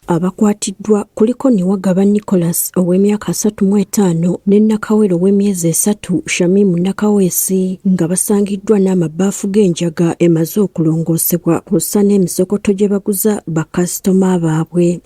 Abakwatiddwa kuliko Niwagaba Nicholas ow'emyaka 35 ne Nakawere ow'emyezi 3 Shamim Nakaweesi nga basangiddwa n'amabaafu g'enjaga emaze okulongoosebwa kw'ossa n'emisokoto gye baguza bakasitoma baabwe.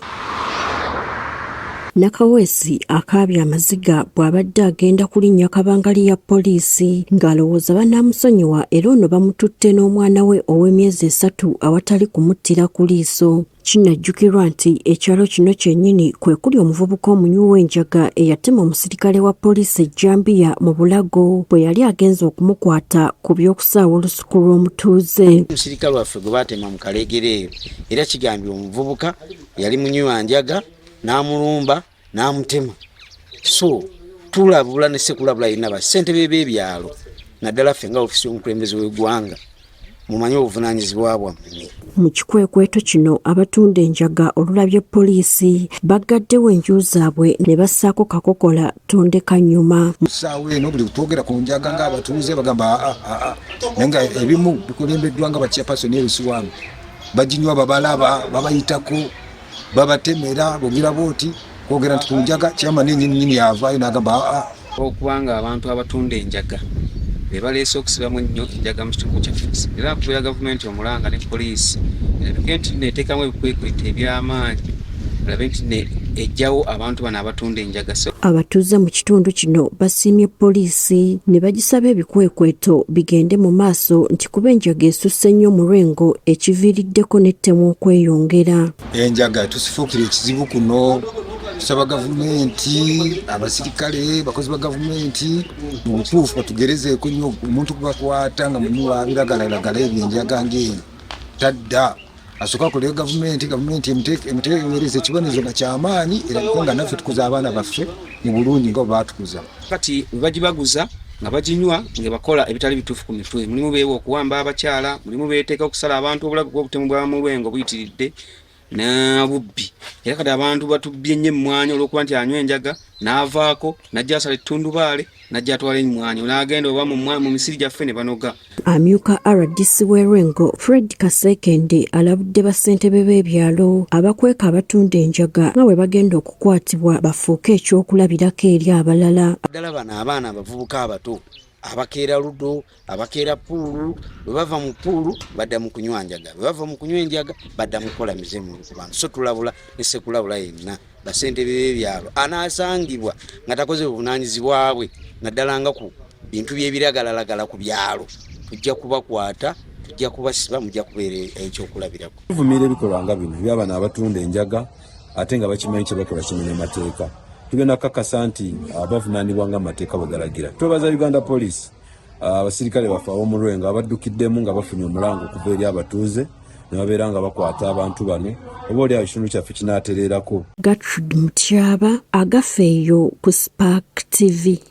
Nakaweesi akaabye amaziga bw'abadde agenda kulinnya kabangali ya poliisi ng'alowooza banaamusonyiwa era ono bamututte n'omwana we ow'emyezi 3 awatali kumuttira ku liiso. Kinajjukirwa nti ekyalo kino kyennyini kwe kuli omuvubuka omunywi w'enjaga eyatema omusirikale wa poliisi ejjambiya mu bulago bwe yali agenze okumukwata ku by'okusaawa olusuku lw'omutuuze. Omusirikale waffe gwe baatema mu kaleegero eyo era kigambibwa omuvubuka yali munywi wa njaga n'amulumba n'amutema. So tulabula ne sekulabula yenna bassentebe b'ebyalo naddala ffe nga ofiisi y'omukulembeze w'eggwanga mumanye obuvunaanyizibwa bwammwe. Mu kikwekweto kino abatunda enjaga olulabye poliisi baggaddewo enju zaabwe ne bassaako kakokola tondeka nnyuma. Ssaawa eno buli twogera ku njaga ng'abatuuze bagamba aa aa naye nga ebimu bikulembeddwa nga bachairperson ebisiwamu baginywa babalaba babayitako babatemera bogira bwoti kwogera nti ku njaga chairman yennyini nnyini yavaayo n'agamba aa. Okubanga abantu abatunda enjaga be baleese okusibamu ennyo enjaga mu kitundu kyaffe era akubira gavumenti omulanga ne poliisi erabike nti nno eteekamu ebikwekweto eby'amaanyi olabe nti ne ejjawo abantu bano abatunda enjaga. Abatuuze mu kitundu kino basiimye poliisi ne bagisaba ebikwekweto bigende mu maaso nti kuba enjaga esusse nnyo mu Lwengo ekiviiriddeko n'ettemu okweyongera. Enjaga tusifuukira ekizibu kuno, tusaba gavumenti, abasirikale, bakozi ba gavumenti mu butuufu batugerezeeko nnyo omuntu kubakwata nga munywi wa biragalalagala ebyo enjaga ng'eyo tadda asooka akolere gavumenti, gavumenti emuteewereza ekibonerezo nga kyamaanyi erabike nga naffe tukuza abaana baffe mu bulungi nga bwe baatukuza. Kati bwe bagibaguza nga baginywa nga bakola ebitali bituufu ku mitwe, mulimu beewa okuwamba abakyala, mulimu beeteeka okusala abantu obulago kuba obutemu bwa mu Lwengo buyitiridde n'abubbi. Era kati abantu batubbye nnyo emmwanyi olw'okuba nti anywa enjaga n'avaako n'ajja asala ettundubaale n'ajja atwala emmwanyi n'agenda oba mu misiri gyaffe ne banoga. Amyuka RDC w'e Lwengo Fred Kasekende alabudde bassentebe b'ebyalo abakweka abatunda enjaga nga bwe bagenda okukwatibwa bafuuke ekyokulabirako eri abalala. Ddala bano abaana abavubuka abato abakeera ludo, abakeera puulu, bwe bava mu puulu badda mu kunywa njaga, bwe bava mu kunywa enjaga badda mu kukola mize mu bantu. So tulabula ne sekulabula yenna bassentebe b'ebyalo anaasangibwa nga takoze buvunaanyizibwa bwe naddala nga ku bintu by'ebiragalalagala ku byalo, tujja kubakwata, tujja kubasiba, mujja kubeera ekyokulabirako. Tuvumira ebikolwa nga bino eby'abano abatunda enjaga ate nga bakimanyi kye bakola kimenya mateeka. Tugenda kukakasa nti bavunaanibwa nga amateeka bwe galagira. Twebaza Uganda Police, abasirikale baffe ab'omu Lwengo abaddukiddemu nga bafunye omulango okuva eri abatuuze ne babeera nga bakwata abantu bano, oba oli awo ekitundu kyaffe kinaatereerako. Gertrude Mutyaba, Agafeeyo ku Spark TV.